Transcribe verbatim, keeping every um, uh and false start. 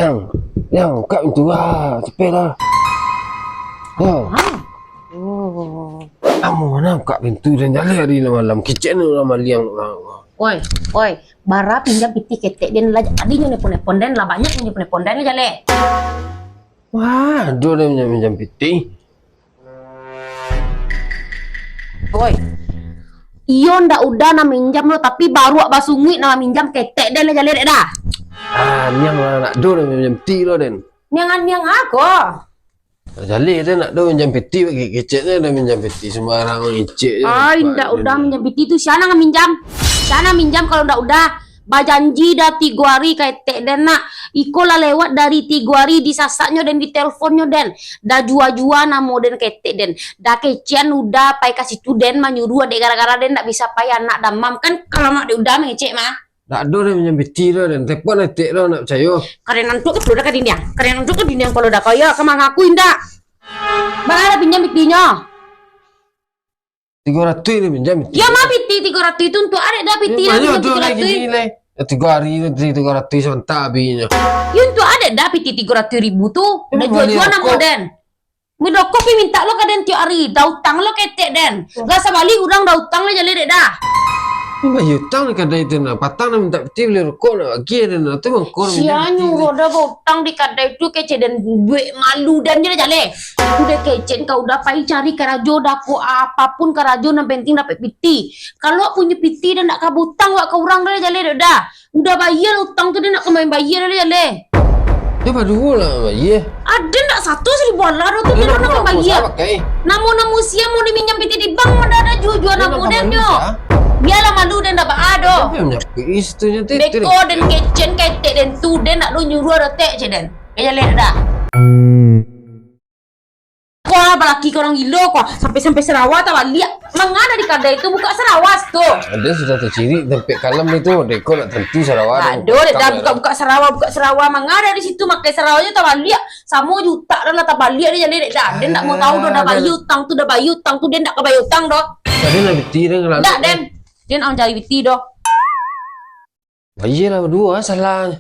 Yang, yang, buka pintu lah, capek lah. Yang. Ah. Oh. Amuah nah buka pintu, den jaleh ari lah malam, kecek ni urang maliang urang. Oi, oi, bara pinjam pitih ketek den lah, tadi nyo nelpon-nelpon den lah, banyak nyo nelpon-nelpon den lah jaleh. Wah, aduh, den minjam-minjam pitih. Oi. Iyo ndak Uda nan minjam lo, tapi baruak basunguik nan minjam ketek den lah jaleh dek dah. Ah, niang lah nak do den minjam pitih lo den. Niang, niang ako? Jaleh den nak do minjam pitih, bagi kecek den dah minjam pitih sembarang, icek je. Ai, ndak Uda minjam pitih tu, sia nan minjam? Sia nan minjam kalau ndak Uda? Bajanji dah tigo ari ka etek den nak. Iko lah lewat dari tigo ari, disasaknyo den, ditelfonnyo den. Dah jua-jua namo den ka etek den. Dah kecekan Uda pai ka situ, den manyuruah dek gara-gara den ndak bisa pai, anak damam kan, kalamak dek Uda mangecek mah. Ndak ado den minjam pitih doh den. Telepon etek doh, ndak picayo. Karen antuk ka tu dah ka diniang. Karen antuk ka diniang kalau dah kaya ka mangaku indak. Bara dah pinjam pitihnyo? Tigo ratuih ni minjam itu. Yo mah pitih tigo ratuih tu untuak adik dah pitih lah, banyak tu tigo ratuih. Lagi lai. Tigo ari tu tigo ratuih sabanta abinyo. Yo untuak adik dah pitih tigo ratuih ribu tu. Dah jua-jua namo den. Mudoko pi mintak lo ka den tiok ari, dah utang lo ka etek den. Lah sabalik urang dah utang lo jaleh dek dah. Bayia utang di kadai tu nah, patang nak mintak pitih bali rokok nak bagi den nah, tu mangko. Sia nyuruah dah bautang di kadai tu kecek den, buek malu den je lah jaleh. Udah kecek kau dah pai cari karajo dah ko, apapun karajo nan penting dapek pitih. Kalau punyo pitih dah nak ka bautang wak ka urang dah jaleh dek dah. Udah bayia utang tu, dia nak kembali bayia dah jaleh. Dia baduo lah bayia. Ada nak satu seribu alah dah tu dia nak kembali bayia. Namo-namo sia mau diminjam pitih di bank, mana ada jua-jua namo den nyo. Bialah malu den dah baa doh. Beko den kecek ka etek den tu, den nak lu nyuruah dah tek cek den. Ka jaleh dah. Kau lah balaki ka urang gilo kau. Sampai-sampai sarawa tabaliak. Manga dari kadai tu buka sarawa situ? Ada sudah tacirik tampek kalam dia tu. Dek kau nak tantu sarawa. Aduh, dek dah buka-buka sarawa, buka sarawa. Manga dari situ makai sarawa je tabaliak. Samo jutak dah lah tabaliak dia jaleh dek dah. Den ndak mau tahu dah, dah bayia utang tu, dah bayia utang tu, den ndak ka bayia utang doh. Tadi nak biti den lalu. Ndak den. Den nak mancari biti doh. Bayialah baduo ah, salah.